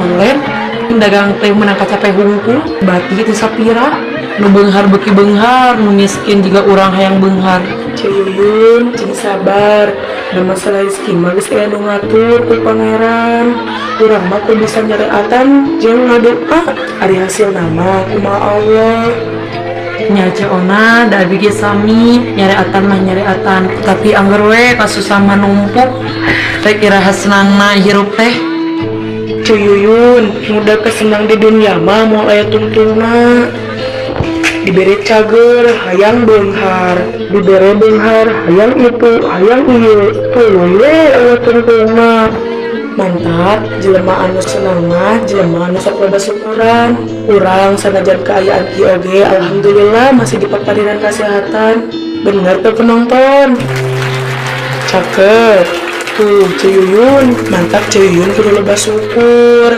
Online dagang teh menang kacape hungkul, bati itu sapira. Nu beunghar beuki beunghar, nu miskin juga urang hayang beunghar. Ceu Yuyun, cing sabar. Da masalah rezeki mah geus aya nu ngatur ku Pangeran. Urang mah kudu bisa nyareatan jeung ngadoa, ari hasilna mah kumaha Allah. Nya, Ceu Ona, da abi ge sami nyareatan mah nyareatan, tapi angger we kasusah mah numpuk. Rek iraha senangna hirup teh? Ceu Yuyun, mudah kesenang di dunia mah moal aya tungtungna. Dibere cager, hayang beunghar. Dibere beunghar, hayang itu, hayang ieu. Tuluy we euweuh tungtungna. Mantap, jelema anu senang mah jelema anu sok loba syukuran. Urang sanajan kaayaan kieu oge, alhamdulillah masih dipaparinan kesehatan. Bener tuh, penonton? Cakep. Tuh, Ceu Yuyun, mantap. Ceu Yuyun kudu loba syukur.